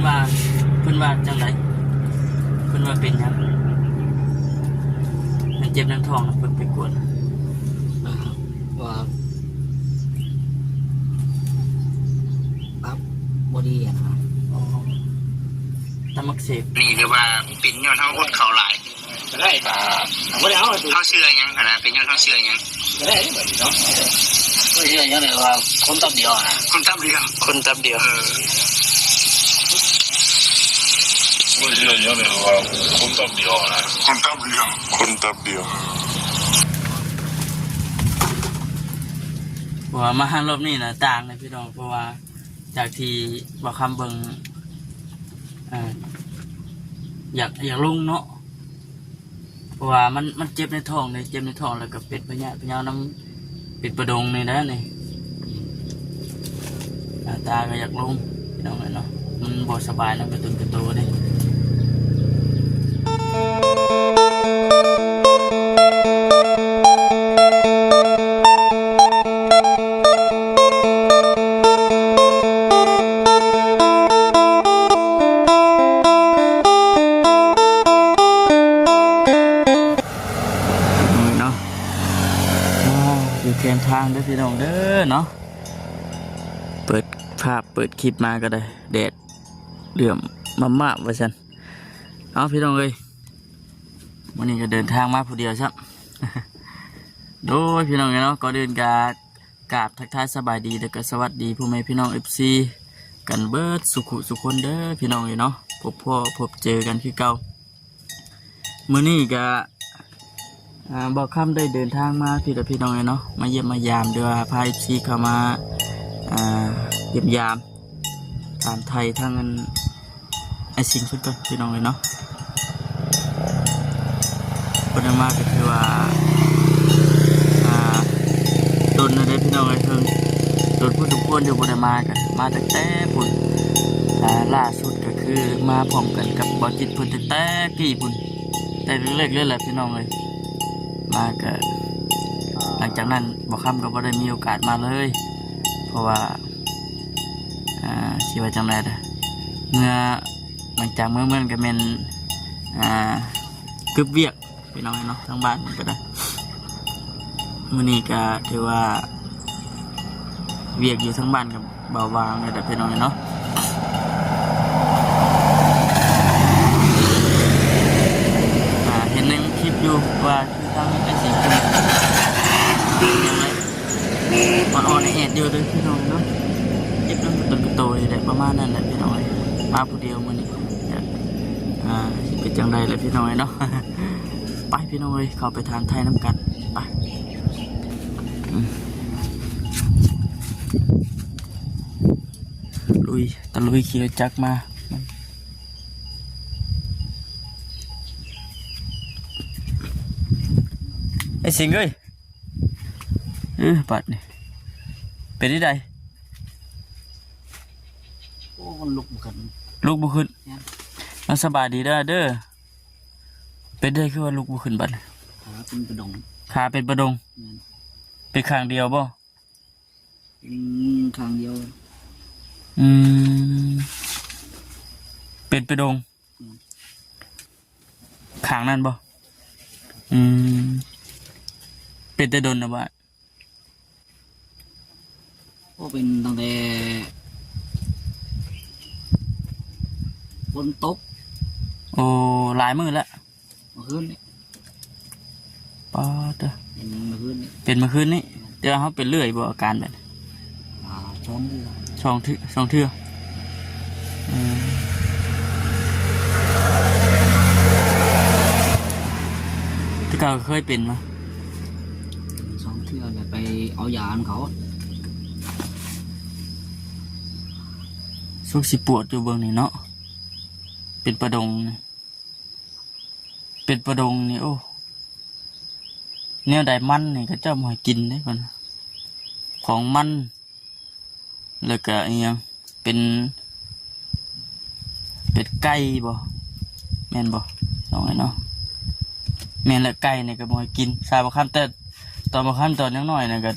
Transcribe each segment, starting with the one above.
ວ່າ ເພິ່ນວ່າຈັ່ງໃດ? ເພິ່ນວ່າເປັນຫຍັງ? ມັນເຈັບໃນທ້ອງ ເພິ່ນໄປກວດ ວ່າຕັບບໍ່ດີຫັ້ນນະ. ອໍ ຕັບອັກເສບ. ນີ້ຖືວ່າເປັນຍ້ອນເຮົາອົດເຂົ້າຫຼາຍ. ກໍໄດ້ ບໍ່ໄດ້ເອົາ ເຮົາເຊື່ອຫຍັງຫັ້ນນະ? ເປັນຍ້ອນເຮົາເຊື່ອຫຍັງ? ກໍໄດ້ເນາະ ເຊື່ອຫຍັງນີ້ວ່າຄົນຕັບດຽວນະ. ຄົນຕັບດຽວ. ຄົນຕັບດຽວ. ເອີ ເຊື່ອຫຍັງນີ້ວ່າຄົນຕັບດຽວນະ. ຄົນຕັບດຽວ. ຄົນຕັບດຽວ. ເພາະວ່າມາຮອດຮອບນີ້ນະຕ່າງເລີຍພີ່ນ້ອງ ເພາະວ່າຈາກທີ່ບ່າວຄຳເບິ່ງ ເອີ ຢາກ ຢາກລົງເນາະ. ເພາະວ່າມັນ ມັນເຈັບໃນທ້ອງເດ້ ເຈັບໃນທ້ອງ ແລ້ວກໍເປັນພະຍາດພະເຍົານຳ ເປັນປະດົງນີ້ແຫຼະນີ້. ໜ້າຕາກໍຢາກລົງພີ່ນ້ອງເອີຍເນາະ ມັນບໍ່ສະບາຍນຳກະຕຸນກະໂຕເດ້. ເນາະ ຢູ່ແຄມທາງເດີພີ່ນ້ອງເດີເນາະ. ເປີດພາບເປີດຄລິບມາກໍໄດ້ ແດດເດືອມມາບໆວ່າຊັ້ນ. ເອົາ ພີ່ນ້ອງເອີຍ ມື້ນີ້ກໍເດີນທາງມາຜູ້ດຽວຊ້ຳ. ໂດຍ ພີ່ນ້ອງເອີຍເນາະ ກ່ອນອື່ນກໍກາບທັກທາຍສະບາຍດີ ແລ້ວກໍສະຫວັດດີພໍ່ແມ່ພີ່ນ້ອງ ເອັຟຊີ ກັນເບິດສູ່ຜູ້ສູ່ຄົນເດີພີ່ນ້ອງເອີຍເນາະ. ພົບພໍ້ພົບເຈີກັນຄືເກົ່າ. ມື້ນີ້ກະ ອ່າ ບ່າວຄຳໄດ້ເດີນທາງມາພີ້ລະພີ່ນ້ອງເອີຍເນາະ ມາຢ້ຽມມາຢາມ ຫຼືວ່າພາເອັຟຊີເຂົ້າມາ ອ່າ ຢ້ຽມຢາມ ຖາມໄຖ່ທາງອັນອ້າຍສິງເພິ່ນກ່ອນພີ່ນ້ອງເອີຍເນາະ. ບໍ່ໄດ້ມາກໍຖືວ່າ ອ່າ ດົນແລ້ວເດ້ພີ່ນ້ອງເອີຍ ເຖິງດົນພໍສົມຄວນຢູ່ບໍ່ໄດ້ມາ ກໍມາຕັ້ງແຕ່ພຸ້ນ ອ່າ ລ່າສຸດ ກໍຄືມາພ້ອມກັນກັບບ່າວຈິດເພິ່ນຕັ້ງແຕ່ກີ້ພຸ້ນ ແຕ່ເລັກໆເລີຍແຫຼະພີ່ນ້ອງເອີຍ. ມາກໍ ຫຼັງຈາກນັ້ນບ່າວຄຳກໍບໍ່ໄດ້ມີໂອກາດມາເລີຍ ເພາະວ່າ ອ່າ ຊິວ່າຈັ່ງໃດລະ ເມື່ອ ຫຼັງຈາກເມືອເມືອນກໍແມ່ນ ອ່າ ກຶບວຽກ ພີ່ນ້ອງເອີຍເນາະ ທາງບ້ານເພິ່ນກໍໄດ້. ມື້ນີ້ກໍຖືວ່າວຽກຢູ່ທາງບ້ານກໍເບົາບາງແລ້ວເດີພີ່ນ້ອງເອີຍເນາະ. ອ່າ ເຫັນໃນຄລິບຢູ່ວ່າຄືທາງໄອ້ສິງເພິ່ນຍັງໄດ້ອ່ອນໆແອດໆຢູ່ເດີພີ່ນ້ອງເນາະ. ເຈັບນຳຕົນກະໂຕນີ້ແຫຼະ ປະມານນັ້ນແຫຼະພີ່ນ້ອງເອີຍ. ມາຜູ້ດຽວມື້ນີ້ ອ່າ ຊິເປັນຈັ່ງໃດລະພີ່ນ້ອງເອີຍເນາະ. ໄປພີ່ນ້ອງເອີຍ ເຂົ້າໄປຖາມໄຖ່ນຳກັນ ໄປ. ອືມ ລຸຍ ຕະລຸຍຂີ່ລົດຈັກມາ ໄອ້ສິງເອີຍ. ເອີ ບາດນີ້ເປັນຈັ່ງໃດ? ໂອ້ ມັນລຸກບໍ່ຂຶ້ນ ລຸກບໍ່ຂຶ້ນ. ແມ່ນ ເອົາ ສະບາຍດີເດີ ເດີ. ເປັນໃດຄືວ່າລຸກບໍ່ຂຶ້ນບາດນີ້? ຂາເປັນປະດົງ ຂາເປັນປະດົງ. ແມ່ນ ເປັນຂ້າງດຽວບໍ່? ເປັນຂ້າງດຽວ. ອືມ ເປັນປະດົງ ອືມ ຂ້າງນັ້ນບໍ່? ອືມ ເປັນແຕ່ດົນແລ້ວບໍ່? ໂອ້ ເປັນຕັ້ງແຕ່ຝົນຕົກ. ໂອ້ ຫຼາຍມື້ແລ້ວ. ມື້ຄືນນີ້. ປາດເດີ ເປັນມື້ຄືນນີ້ ເປັນມື້ຄືນນີ້. ແຕ່ວ່າເຮົາເປັນເລື້ອຍບໍ່ ອາການແບບນີ້? ອ່າ ສອງເທື່ອ ສອງເທື່ອ ສອງເທື່ອ. ອືມ ແຕ່ເກົ່າເຄີຍເປັນບໍ່? ສອງເທື່ອແລ້ວ ໄປເອົາຢານຳເຂົາ. ສຸກຊິປວດຢູ່ເບິ່ງນີ້ເນາະ ເປັນປະດົງນີ້. ເປັດປະດົງນີ້ ໂອ້ ແນວໃດມັນນີ້ ເຂົາເຈົ້າບໍ່ໃຫ້ກິນເດ້ ເພິ່ນ ຂອງມັນ ແລ້ວກະອີ່ຫຍັງ ເປັນ ເປັດໄກ່ບໍ່ ແມ່ນບໍ່ ນ້ອງເອີຍເນາະ? ແມ່ນແຫຼະ ໄກ່ນີ້ກໍບໍ່ໃຫ້ກິນ. ສາວບໍ່ຄຳ ແຕ່ຕອນບໍ່ຄຳຕອນຍັງນ້ອຍນະ ກໍ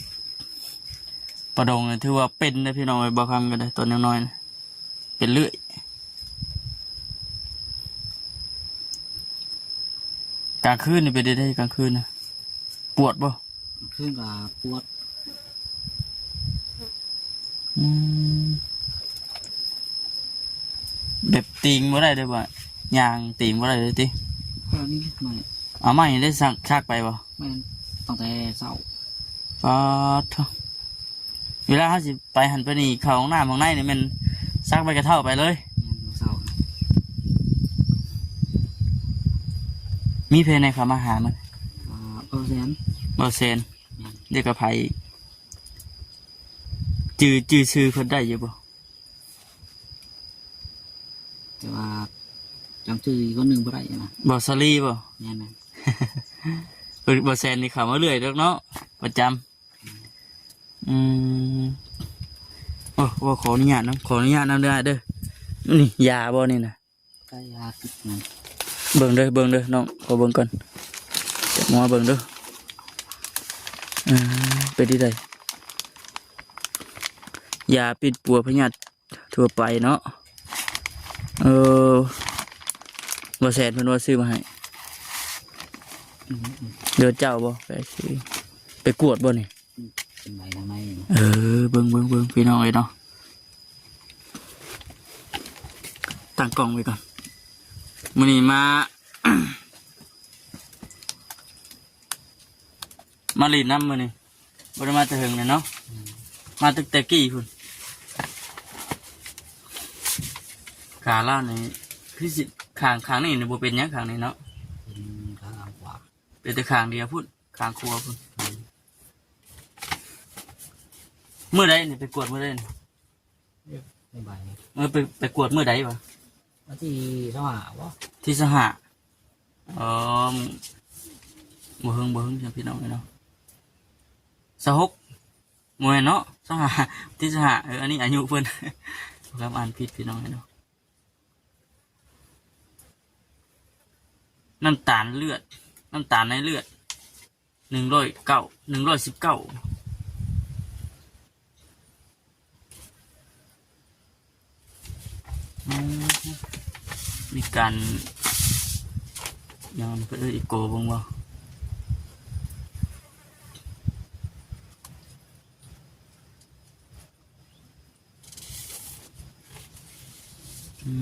ປະດົງນີ້ຖືວ່າເປັນເດ້ ພີ່ນ້ອງເອີຍ. ບໍ່ຄຳກໍໄດ້ ຕອນຍັງນ້ອຍນະ ເປັນເລື້ອຍ ກາງຄືນນີ້ເປັນໄດ້ ກາງຄືນນະ ປວດບໍ່? ກາງຄືນກໍປວດ. ອືມ ແບບຕີງບໍ່ໄດ້ເດ້ບໍ່? ຍ່າງຕີງບໍ່ໄດ້ເລີຍຕິ? ເອີ ນີ້ໄມ້ ເອົາໄມ້ໄດ້ ຊັກ ຊັກໄປບໍ່? ແມ່ນ ຕັ້ງແຕ່ເຊົ້າ. ປາດໂທ້ ເວລາເຮົາຊິໄປຫັ້ນໄປນີ້ ເຂົ້າຫ້ອງນ້ຳຫ້ອງໃນນີ້ ແມ່ນຊັກໃບກະເທົາໄປເລີຍ. ແມ່ນ ມື້ເຊົ້າ. ມີໃຜແດ່ເຂົ້າມາຫາມື້? ອ່າ ບ່າວແສນ. ບ່າວແສນ. ແມ່ນ. ແລ້ວກໍໃຜ? ຈື່ ຈື່ຊື່ເພິ່ນໄດ້ຢູ່ບໍ່? ແຕ່ວ່າຈຳຊື່ອີກຄົນໜຶ່ງບໍ່ໄດ້ນະ. ບ່າວສາລີບໍ່? ແມ່ນໆ. ເອີ ບ່າວແສນນີ້ເຂົ້າມາເລື້ອຍດອກເນາະ ປະຈຳ. ອືມ ໂອ້ ຂໍອະນຸຍາດນຳ ຂໍອະນຸຍາດນຳເດີອ້າຍເດີ. ນີ້ຢາບໍ່ນີ້ນະ? ກະຢາຕິດນະ. ເບິ່ງເດີ ເບິ່ງເດີນ້ອງ ຂໍເບິ່ງກ່ອນ ຈັບມາເບິ່ງເດີ. ເອີ ເປັນທີ່ໃດ? ຢາປິດປົວພະຍາດທົ່ວໄປເນາະ. ເອີ ບໍ່ແສນເພິ່ນວ່າຊື້ມາໃຫ້. ອືມໆ. ເດືອນເຈົ້າບໍ່? ໄປຊື້ ໄປກວດບໍ່ນີ້? ເປັນໃບທາງໃນ. ເອີ ເບິ່ງ ເບິ່ງ ເບິ່ງ ພີ່ນ້ອງເອີຍເນາະ. ຕັ້ງກ້ອງໄວ້ກ່ອນ. ມື້ນີ້ມາ ມາຫຼິ້ນນຳມື້ນີ້ ບໍ່ໄດ້ມາແຕ່ເຫິງແລ້ວເນາະ. ອືມ ມາຕັ້ງແຕ່ກີ້ພຸ້ນ. ຂາລາວນີ້ຄືຊິ ຂ້າງ ຂ້າງນີ້ນີ້ບໍ່ເປັນຫຍັງ ຂ້າງນີ້ເນາະ. ເປັນຂາຂ້າງຂວາ. ເປັນແຕ່ຂ້າງດຽວພຸ້ນ ຂ້າງຂວາພຸ້ນ. ອືມ ມື້ໃດນີ້ ໄປກວດມື້ໃດນີ້? ເອີ ໄປ ໄປກວດມື້ໃດວະ? ວັນທີຊາວຫ້າບໍ່? ທີຊາວຫ້າ. ອໍ ບໍ່ເຫິງ ບໍ່ເຫິງ ພີ່ນ້ອງເນາະ. ຊາວຫົກ ບໍ່ແມ່ນເນາະ ຊາວຫ້າ ທີຊາວຫ້າ. ເອີ ອັນນີ້ອາຍຸເພິ່ນ ກຳອ່ານຜິດ ພີ່ນ້ອງເນາະ. ນ້ຳຕານເລືອດ ນ້ຳຕານໃນເລືອດ ໜຶ່ງຮ້ອຍເກົ້າ ໜຶ່ງຮ້ອຍສິບເກົ້າ. ອືມ ມີການຫຍັງ ເພິ່ນເອີຍ ອີໂກເບິ່ງບໍ່? ອື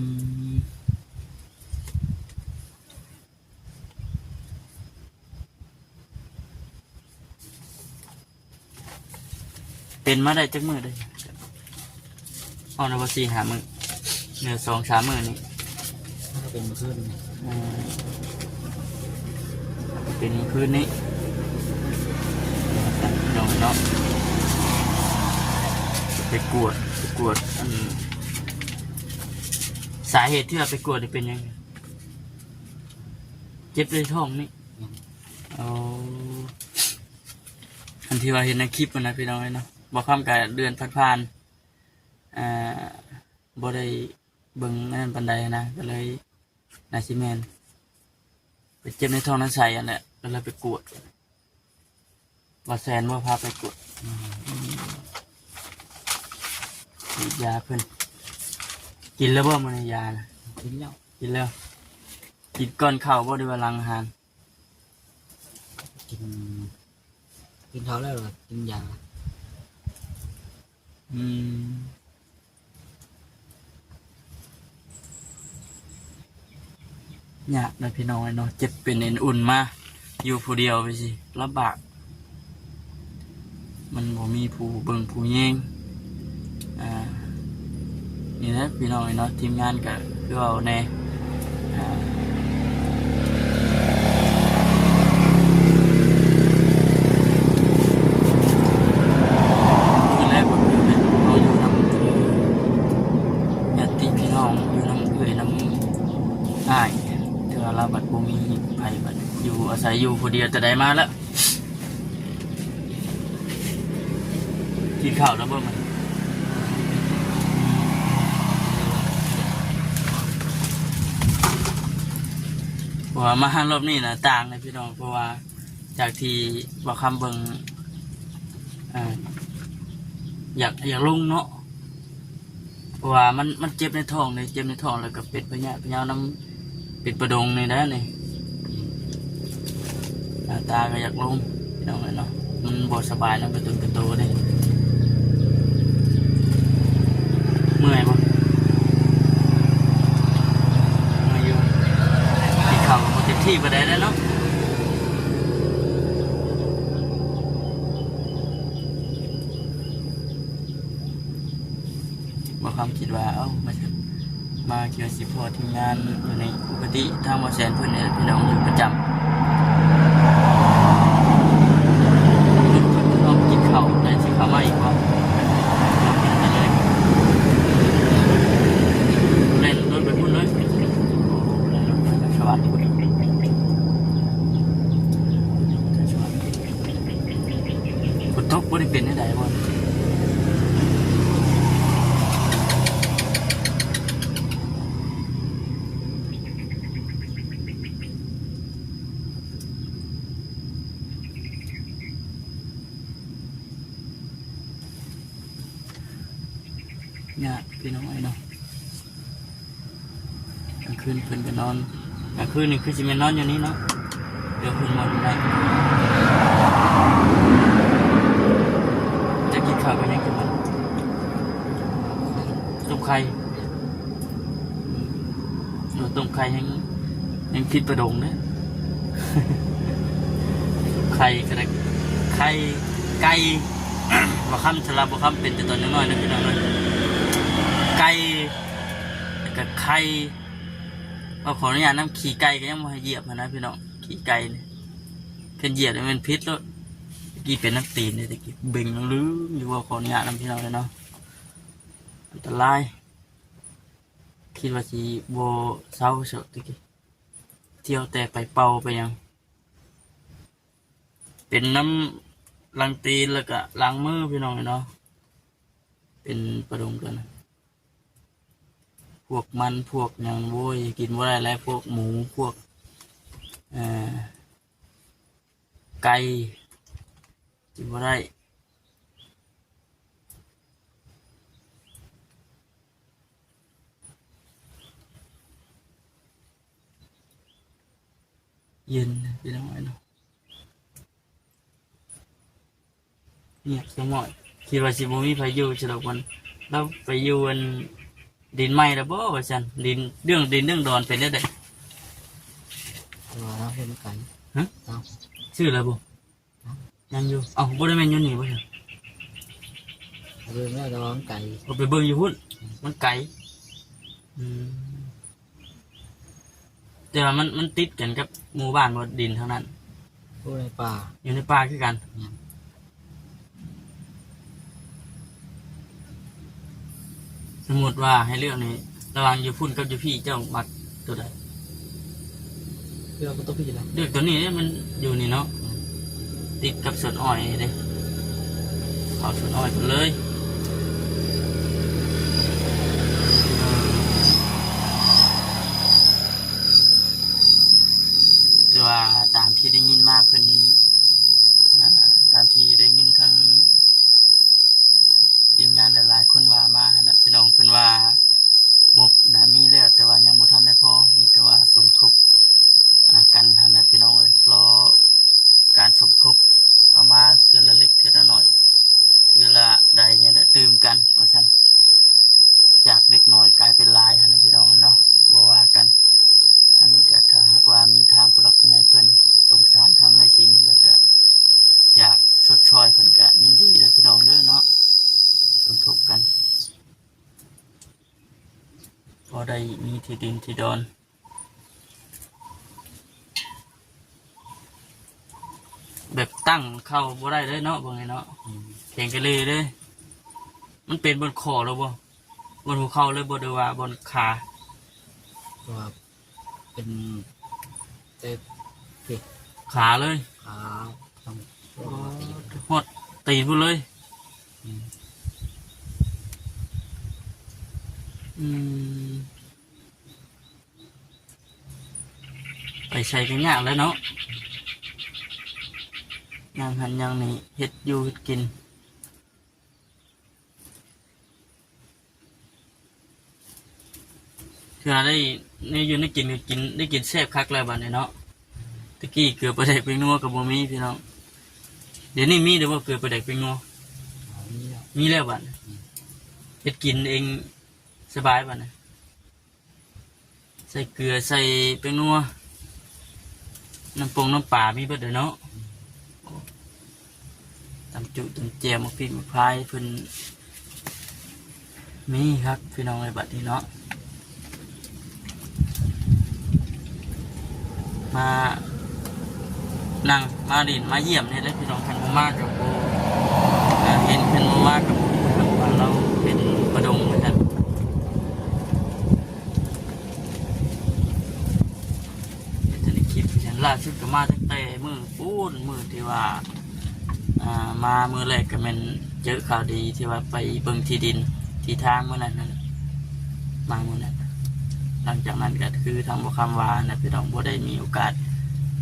ມ ເປັນມາໄດ້ຈັກມື້ເດ້? ຮອດແລ້ວບໍ່ ສີ່ຫ້າມື້ ເຫຼືອສອງສາມມື້ນີ້. ມັນກໍເປັນມື້ຄືນນີ້. ເອີ ເປັນມື້ຄືນນີ້ ພີ່ນ້ອງເນາະ. ໄປກວດ ໄປກວດ ອັນ ສາເຫດທີ່ວ່າໄປກວດນີ້ເປັນຫຍັງ? ເຈັບໃນທ້ອງນີ້. ອືມ ໂອ້ ອັນທີ່ວ່າເຫັນໃນຄລິບຫັ້ນນະ ພີ່ນ້ອງເອີຍເນາະ. ບໍ່ຄຳກະເລື່ອນຜ່ານໆ ອ່າ ບໍ່ໄດ້ເບິ່ງອັນນັ້ນປານໃດນະ ກໍເລີຍ ໜ້າຊິແມ່ນ ໄປເຈັບໃນທ້ອງນຳໃສຫັ້ນແຫຼະ ກໍເລີຍໄປກວດ. ວ່າແຊນບໍ່ພາໄປກວດ ອືມ ສີດຢາເພິ່ນ. ກິນແລ້ວບໍ່ມື້ນີ້ຢານະ? ກິນແລ້ວ. ກິນແລ້ວ. ກິນກ່ອນເຂົ້າບໍ່ ຫຼືວ່າຫຼັງອາຫານ? ກິນ ກິນເຂົ້າແລ້ວກໍກິນຢາ. ອືມ ຍາກນະພີ່ນ້ອງເອີຍເນາະ ເຈັບເປັນເອັນອຸ່ນມາ ຢູ່ຜູ້ດຽວໄປຊີ້ ລຳບາກ ມັນບໍ່ມີຜູ້ເບິ່ງຜູ້ແຍງ. ອ່າ ນີ້ແຫຼະພີ່ນ້ອງເອີຍເນາະ ທີມງານກໍຄືເວົ້າແດ່ ອ່າ ຄືແລກກໍຄືແມ່ນເຮົາຢູ່ນຳ ຍາດຕິພີ່ນ້ອງ ຢູ່ນຳເອື້ອຍນຳອ້າຍ ແຕ່ວ່າລາວບັດບໍ່ມີໃຜ ບັດຢູ່ອາໄສຢູ່ຜູ້ດຽວແຕ່ໃດມາແລ້ວ. ກິນເຂົ້າແລ້ວບໍ່? ເພາະວ່າມາຮອບນີ້ນະຕ່າງເລີຍພີ່ນ້ອງ ເພາະວ່າຈາກທີ່ບ່າວຄຳເບິ່ງ ອ່າ ຢາກ ຢາກລົງເນາະ ເພາະວ່າມັນ ມັນເຈັບໃນທ້ອງເດ້ ເຈັບໃນທ້ອງ ແລ້ວກໍເປັນພະຍາດພະເຍົານຳ ເປັນປະດົງນີ້ແຫຼະນີ້. ຕາກໍຢາກລົງ ພີ່ນ້ອງເອີຍເນາະ ມັນບໍ່ສະບາຍນຳກະຕຸນກະໂຕເດ້. ເມື່ອຍບໍ່? ເມື່ອຍຢູ່ ກິນເຂົ້າກໍບໍ່ເຕັມທີ່ປານໃດແລ້ວເນາະ. ບໍ່ຄຳຄິດວ່າ ເອົ້າ ມາ ມາເທື່ອຊິພໍ້ທີມງານຢູ່ໃນ ປົກກະຕິທາງບໍ່ແສນເພິ່ນນີ້ແຫຼະ ພີ່ນ້ອງ ຢູ່ປະຈຳ ເພິ່ນກໍລອງກິນເຂົ້າ ແລ້ວຊິເຂົ້າມາອີກບໍ່? ເພິ່ນກໍເລີຍແລ່ນລົດໄປພຸ້ນເລີຍ ແລ່ນລົດໄປສະຫວັນພຸ້ນ ຝົນຕົກບໍ່ໄດ້ເປັນແນວໃດບໍ່? ຍາກພີ່ນ້ອງເອີຍເນາະ. ກາງຄືນເພິ່ນກໍນອນ ກາງຄືນນີ້ຄືຊິແມ່ນນອນຢູ່ນີ້ເນາະ ດຽວເພິ່ນນອນຢູ່ໃນ ຈະກິນເຂົ້າກັນຫຍັງກິນ ຕົ້ມໄຂ່ ອືມ ເອີ ຕົ້ມໄຂ່ແຮງ ແຮງຜິດປະດົງເດ້ ໄຂ່ກໍໄດ້ ໄຂ່ ໄກ່ ບໍ່ຄຳ ສຳລັບບໍ່ຄຳເປັນແຕ່ຕອນນ້ອຍໆເນາະ ພີ່ນ້ອງເອີຍ ໄກ່ ແລ້ວກໍໄຂ່ ເວົ້າຂໍອະນຸຍາດນຳ ຂີ້ໄກ່ກໍຍັງບໍ່ໃຫ້ຢຽບຫັ້ນນະພີ່ນ້ອງ ຂີ້ໄກ່ນີ້ ຄັນຢຽບນີ້ແມ່ນຜິດໂລດ ຕະກີ້ເປັນນຳຕີນເດ້ ຕະກີ້ເບັ່ງນຳລຶ້ງຢູ່ ເວົ້າຂໍອະນຸຍາດນຳພີ່ນ້ອງເດີເນາະ ອັນຕະລາຍ ຄິດວ່າຊິບໍ່ເຊົາເຊາະ ຕະກີ້ ທ່ຽວແຕ່ໄປເປົ່າໄປຫຍັງ ເປັນນຳຫຼັງຕີນ ແລ້ວກະຫຼັງມືພີ່ນ້ອງເນາະ ເປັນປະດົງຕົວນັ້ນ ພວກມັນພວກຫຍັງ ໂອ້ຍ ກິນບໍ່ໄດ້ແຫຼະ ພວກໝູ ພວກ ເອີ ໄກ່ ກິນບໍ່ໄດ້ ເຢັນພີ່ນ້ອງເອີຍເນາະ ງຽບສະໝອຍ ຄິດວ່າຊິບໍ່ມີໃຜຢູ່ຊະດອກ ມັນ ລາວໄປຢູ່ອັນດິນໃໝ່ແລ້ວບໍ່ວ່າຊັ້ນ ດິນ ເລື່ອງດິນເລື່ອງດອນເປັນແນວໃດ? ວ່າເຮົາເຮັດນຳກັນ ຮະ? ເອົ້າ ຊື້ແລ້ວບໍ່? ຍັງຢູ່ ເອົ້າ ບໍ່ໄດ້ແມ່ນຢູ່ນີ້ບໍ່ຊັ້ນ? ເບິ່ງແລ້ວ ແຕ່ວ່າມັນໄກ ກໍໄປເບິ່ງຢູ່ພຸ້ນ ມັນໄກ ອືມ ແຕ່ວ່າມັນ ມັນຕິດກັນກັບໝູ່ບ້ານບໍ່ ດິນທາງນັ້ນ? ຢູ່ໃນປ່າ ຢູ່ໃນປ່າຄືກັນ ແມ່ນ ສົມມຸດວ່າໃຫ້ເລືອກນີ້ ລະຫວ່າງຢູ່ພຸ້ນກັບຢູ່ພີ້ ເຈົ້າມັກໂຕໃດ? ເລືອກໂຕພີ້ແຫຼະ ເລືອກໂຕນີ້ເດ້ ມັນຢູ່ນີ້ເນາະ ແມ່ນ ຕິດກັບສວນອ້ອຍເດ້ ເຂົ້າສວນອ້ອຍພຸ້ນເລີຍ ເອີ ແຕ່ວ່າຕາມທີ່ໄດ້ຍິນມາເພິ່ນ ອ່າ ຕາມທີ່ໄດ້ຍິນທາງທີມງານຫຼາຍໆຄົນວ່າມາຫັ້ນນະ ພີ່ນ້ອງ ເພິ່ນວ່າງົບນະມີແລ້ວ ແຕ່ວ່າຍັງບໍ່ທັນໄດ້ພໍ ມີແຕ່ວ່າສົມທົບ ອ່າ ກັນຫັ້ນນະ ພີ່ນ້ອງເອີຍ ລໍການສົມທົບເຂົ້າມາເທື່ອລະເລັກເທື່ອລະໜ້ອຍ ເທື່ອລະໃດນີ້ແຫຼະ ຕື່ມກັນວ່າຊັ້ນ ຈາກເລັກນ້ອຍກາຍເປັນຫຼາຍຫັ້ນນະ ພີ່ນ້ອງເນາະ ບໍ່ວ່າກັນ ອັນນີ້ກໍຖ້າຫາກວ່າມີທາງຜູ້ຫຼັກຜູ້ໃຫຍ່ເພິ່ນສົງສານທາງນາຍສິງ ແລ້ວກໍຢາກຊົດຊ່ອຍເພິ່ນ ກໍຍິນດີເດີພີ່ນ້ອງເດີເນາະ ສົມທົບກັນ ພໍໄດ້ມີທີ່ດິນທີ່ດອນ ແບບຕັ້ງເຂົ້າບໍ່ໄດ້ເລີຍເນາະ ເບິ່ງນີ້ເນາະ ອືມ ແຂງກະເລເລີຍ ມັນເປັນບ່ອນຂໍ້ແລ້ວບໍ່? ບ່ອນຫົວເຂົ່າເລີຍບໍ່ ຫຼືວ່າບ່ອນຂາ? ເພາະວ່າເປັນແຕ່ ຂາເລີຍ ຂາ ຮອດຕີນພຸ້ນເລີຍ ອືມ ອືມ ໄປໃສກໍຍາກແຫຼະເນາະ ຍ່າງຫັ້ນຍ່າງນີ້ ເຮັດຢູ່ເຮັດກິນ ເທື່ອໄດ້ແນວຢູ່ແນວກິນກໍກິນ ໄດ້ກິນແຊບຄັກແລ້ວບັດນີ້ເນາະ ແຕ່ ຕະກີ້ເກືອປາແດກແປ້ງນົວກໍບໍ່ມີພີ່ນ້ອງ. ດຽວນີ້ມີແລ້ວບໍ່ ເກືອປາແດກແປ້ງນົວ? ມີແລ້ວ ມີແລ້ວບັດນີ້ ອືມ ເຮັດກິນເອງສະບາຍບັດນີ້. ໃສ່ເກືອ ໃສ່ແປ້ງນົວ ນ້ຳປົງນ້ຳປາມີເບິດເລີຍເນາະ. ອືມ ຕຳຈຸ ຕຳແຈ່ວ ໝາກພິກໝາກພາຍເພິ່ນມີຄັກພີ່ນ້ອງເອີຍ ບັດນີ້ເນາະ. ມານັ່ງ ມາຫຼິ້ນ ມາຢ້ຽມນີ້ແຫຼະພີ່ນ້ອງ. ຄັນບໍ່ມາກໍບໍ່ ເຫັນເພິ່ນບໍ່ມາກໍບໍ່ຮູ້ເນາະວ່າລາວເປັນປະດົງວ່າຊັ້ນ. ເຮັດແຕ່ໃນຄລິບ ຄືຫຍັງ ລ່າສຸດກໍມາຕັ້ງແຕ່ມື້ພຸ້ນ ມື້ທີ່ວ່າ ອ່າ ມາມື້ແລກກໍແມ່ນເຈີຂ່າວດີທີ່ວ່າໄປເບິ່ງທີ່ດິນທີ່ທາງມື້ນັ້ນຫັ້ນ ມາມື້ນັ້ນ. ຫຼັງຈາກນັ້ນກໍຄືທາງບໍ່ຄຳວ່ານະພີ່ນ້ອງ ບໍ່ໄດ້ມີໂອກາດ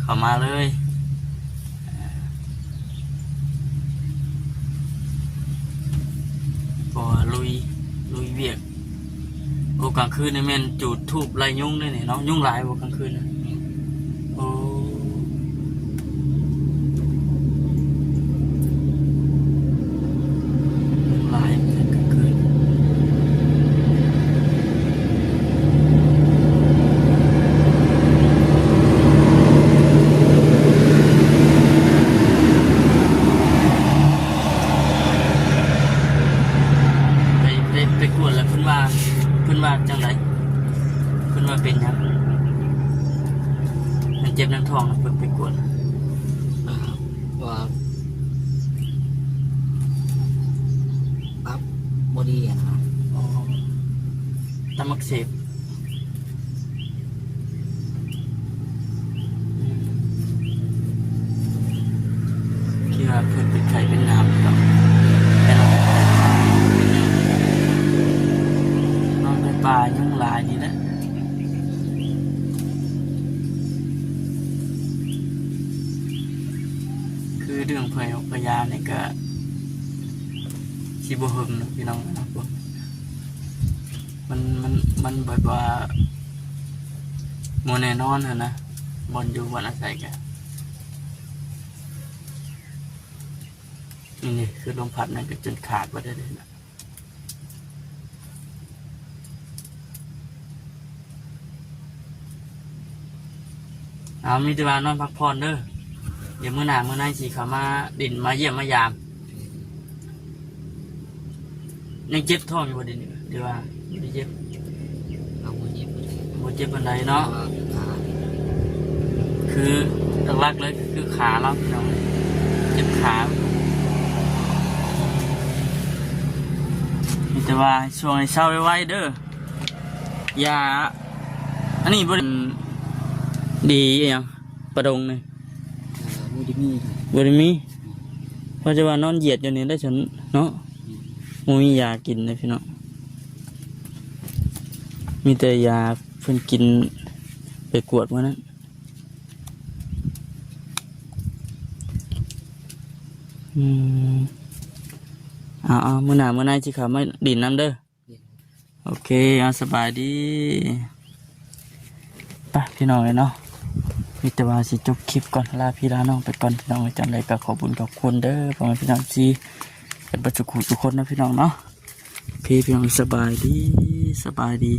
ເຂົ້າມາເລີຍ ເພາະວ່າລຸຍ ລຸຍວຽກ. ໂອ້ ກາງຄືນນີ້ແມ່ນຈູດທູບໄລ່ຍຸງເດ້ນີ້ເນາະ. ຍຸງຫຼາຍບໍ່ກາງຄືນນະ? ໂອ້ ຍຸງຫຼາຍກາງຄືນ. ໄປ ໄປ ໄປກວດແລ້ວເພິ່ນວ່າ ເພິ່ນວ່າຈັ່ງໃດ? ເພິ່ນວ່າເປັນຫຍັງ? ມັນເຈັບໜ້າທ້ອງ ເພິ່ນໄປກວດ ອ່າ ວ່າຕັບບໍ່ດີຫັ້ນນະ. ອໍ ຕັບອັກເສບ. ຄິດວ່າເພິ່ນເປັນໄຂ້ເປັນໜາວດອກ ແຕ່ລະ ນອນໃນປ່າຍຸງຫຼາຍນີ້ນະ. ຄືເລື່ອງພະຍາທິພະຍາດນີ້ກະຊິບໍ່ເຖິງດອກພີ່ນ້ອງເນາະ. ມັນ ມັນ ມັນແບບວ່າບໍ່ແນ່ນອນຫັ້ນນະ ບ່ອນຢູ່ບ່ອນອາໄສກະ ນີ້ ນີ້ຄືລົມພັດນັ້ນກະຈົນຂາດເບິດແລ້ວເດ້ນະ. ເອົາ ມີແຕ່ວ່ານອນພັກຜ່ອນເດີ ດຽວມື້ໜ້າມື້ໃນຊິເຂົ້າມາດິນມາຢ້ຽມມາຢາມ. ຍັງເຈັບທ້ອງຢູ່ບໍ່ດຽວນີ້ ຫຼືວ່າບໍ່ໄດ້ເຈັບ? ເຮົາບໍ່ເຈັບປານໃດ ບໍ່ເຈັບປານໃດເນາະ. ເພາະວ່າຂາ ຄືຫຼັກໆເລີຍກໍຄືຂາລາວ ພີ່ນ້ອງ ເຈັບຂາ. ມີແຕ່ວ່າໃຫ້ຊ່ວງໃຫ້ເຊົາໄວໆເດີ. ຢາ ອັນນີ້ບໍ່ໄດ້ດີອີ່ຫຍັງ ປະດົງນີ້ ເອີ ບໍ່ໄດ້ມີ ບໍ່ໄດ້ມີ. ອືມ ວ່າຈະວ່ານອນຢຽດຢູ່ນີ້ໄດ້ຊັ້ນເນາະ. ອືມ ບໍ່ມີຢາກິນເດ້ພີ່ນ້ອງ ມີແຕ່ຢາເພິ່ນກິນໄປກວດມື້ນັ້ນ. ອືມ ເອົາໆ ມື້ໜ້າມື້ໃນຊິເຂົ້າມາດິນນຳເດີ. ໂອເຄ ເອົາ ສະບາຍດີ. ໄປພີ່ນ້ອງເອີຍເນາະ ມີແຕ່ວ່າຊິຈົບຄລິບກ່ອນ ລາພີ່ລານ້ອງໄປກ່ອນພີ່ນ້ອງເອີຍ. ຈັ່ງໃດກໍຂອບຄຸນຂອບຄຸນເດີພໍ່ແມ່ພີ່ນ້ອງທີ່ເປັນເບິດທຸກຜູ້ທຸກຄົນເນາະພີ່ນ້ອງເນາະ. ໂອເຄ ພີ່ນ້ອງ ສະບາຍດີ ສະບາຍດີ.